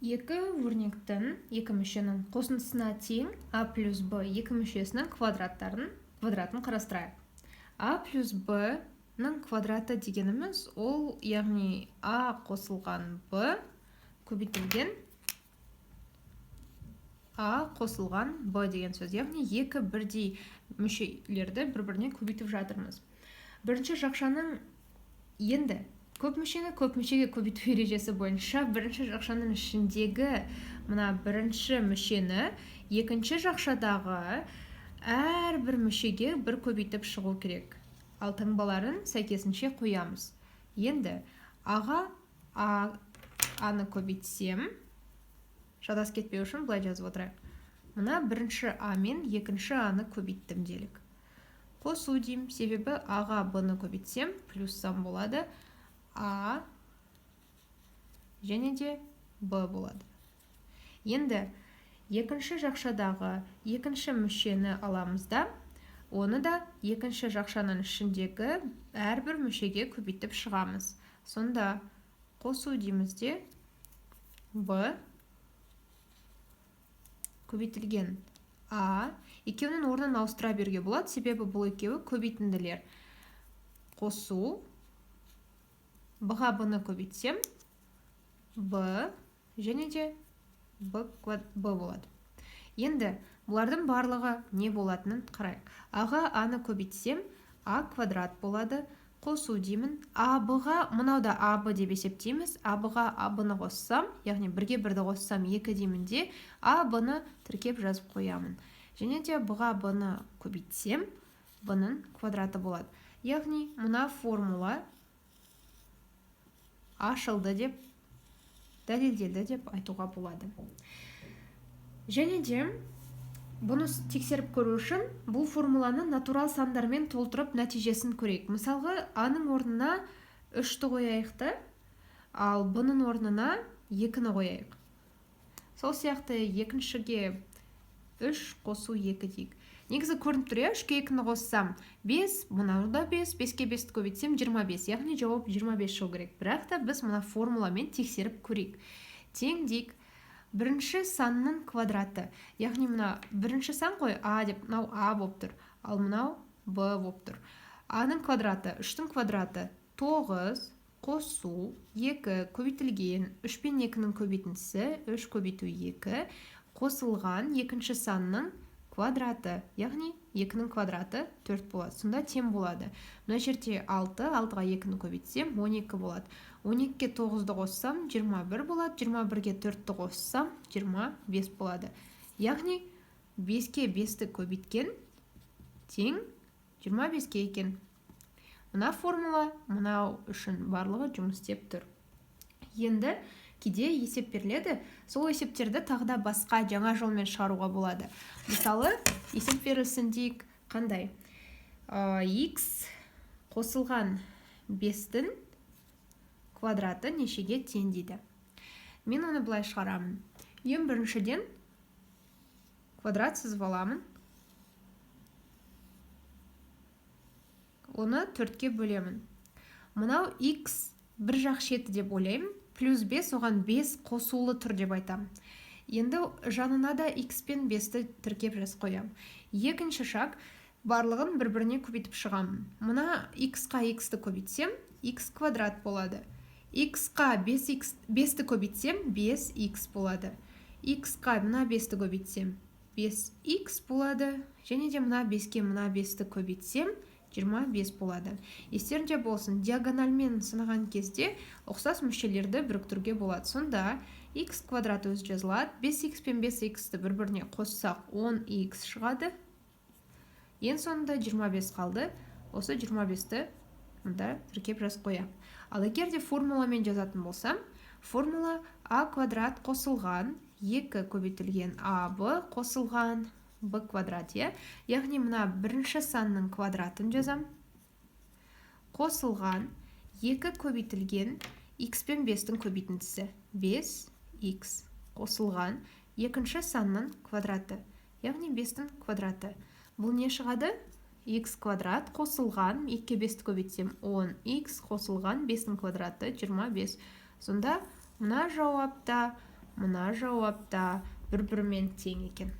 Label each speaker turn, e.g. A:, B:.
A: Екі өрнектің, екі мүшенің қосындысына тең А плюс Б екі мүшесінің квадратын қарастырайық. А плюс Б-ның квадраты дегеніміз ол, яғни А қосылған Б көбейтілген А қосылған Б деген сөз. Яғни екі бірдей мүшелерді бір-біріне көбейтіп жатырмыз. Бірінші жақшаның енді көп мүшені көп мүшеге көбейту ережесі бойынша бірінші жақшаның ішіндегі мына бірінші мүшені екінші жақшадағы әрбір мүшеге бір көбейтіп шығу керек. Ал таңбаларын сәйкесінше қоямыз. Енді аға А-ны көбейтсем, шатасып кетпеу үшін былай жазып отырайық. Мына бірінші А мен екінші А-ны көбейттім делік. Қосу деймін, себебі аға Б-ны көбейтсем, плюс сан болады. А және де Б болады. Енді екінші жақшадағы екінші мүшені аламыз да, оны да екінші жақшаның ішіндегі әрбір мүшеге көбейтіп шығамыз. Сонда қосу дейміз де Б көбейтілген А, екеуінің орнын ауыстыра беруге болады, себебі бұл екеуі көбейтінділер. Қосу Б-ға Б-ны көбейтсем, Б және де Б болады. Енді бұлардың барлығы не болатынын қарайық. А-ға А-ны көбейтсем, А квадрат болады. Қосу деймін. А Б-ға, мынау да А Б деп есептейміз. А Б-ға А Б-ны қоссам, яғни бірге бірді қоссам 2 деймін де, А Б-ны тіркеп жазып қоямын. Және де Б-ға Б-ны көбейтсем, Б-ның квадраты болады. Яғни мына формула ашылды деп, дәлелделді деп айтуға болады. Және де бұны тексеріп көру үшін бұл формуланы натурал сандармен толтырып нәтижесін көрейік. Мысалға, А-ның орнына 3-ті қояйық та, ал Б-ның орнына 2-ні қояйық. Сол сияқты екіншіге 3 қосу 2 дейік. Негізі көрініп тұр, иә, 3-ке 2-ні қоссам 5, мынау да 5, 5-ке 5-ті көбейтсем 25, яғни жауап 25 шығу керек. Бірақ та біз мына формуламен тексеріп көрейік. Тең дейік. Бірінші санның квадраты, яғни мына бірінші сан қой, А деп, мынау А болып тұр, ал мынау Б болып тұр. А-ның квадраты, 3-тің квадраты 9 қосу 2 көбейтілген 3 пен 2-нің көбейтіндісі 3 көбейту 2 қосылған екінші санның квадраты, яғни 2-нің квадраты 4 болады. Сонда тең болады. Мына жерде 6, 6-ға 2-ні көбейтсем 12 болады. 12-ге 9-ды қоссам 21 болады, 21-ге 4-ті қоссам 25 болады. Яғни 5-ке 5-ті көбейткен тең 25-ке екен. Мына формула мынау үшін барлығы жұмыс істеп тұр. Енді кейде есеп беріледі, сол есептерді тағы да басқа жаңа жолмен шығаруға болады. Мысалы, есеп берілсін дейік, қандай? X қосылған 5-тің квадраты нешеге тең дейді. Мен оны былай шығарамын. Ең біріншіден квадрат сызып аламын. Оны 4-ке бөлемін. Мынау x бір жақ шеті деп ойлаймын. Плюс 5, оған 5 қосулы тұр деп айтамын. Енді жанына да x пен 5-ті тіркеп жазып қоямын. Екінші шаг, барлығын бір-біріне көбейтіп шығамын. Мына x-қа x-ті көбейтсем, x квадрат болады. X-қа 5-ті көбейтсем, 5x болады. X-қа мына 5-ті көбейтсем, 5x болады. Және де мына 5-ке мына 5-ті көбейтсем, 25 болады. Естеріңде болсын, диагональмен сынаған кезде ұқсас мүшелерді біріктіруге болады. Сонда x квадрат өзі жазылады. 5x пен 5x-ті бір-біріне қоссақ 10x шығады. Ең соңында 25 қалды. Осы 25-ті мында тіркеп жазып қоямын. Ал егер де формуламен жазатын болсам, формула а квадрат қосылған 2 көбейтілген аб қосылған б квадрат, иә? Яғни мына бірінші санның квадратын жазам. Қосылған 2 көбейтілген x пен 5-тің көбейтіндісі 5x қосылған екінші санның квадраты, яғни 5-тің квадраты. Бұл не шығады? X квадрат қосылған 2-ке 5-ті көбейтсем 10x қосылған 5-тің квадраты 25. Сонда мына жауапта Мына жауап та бір бірімен тең екен.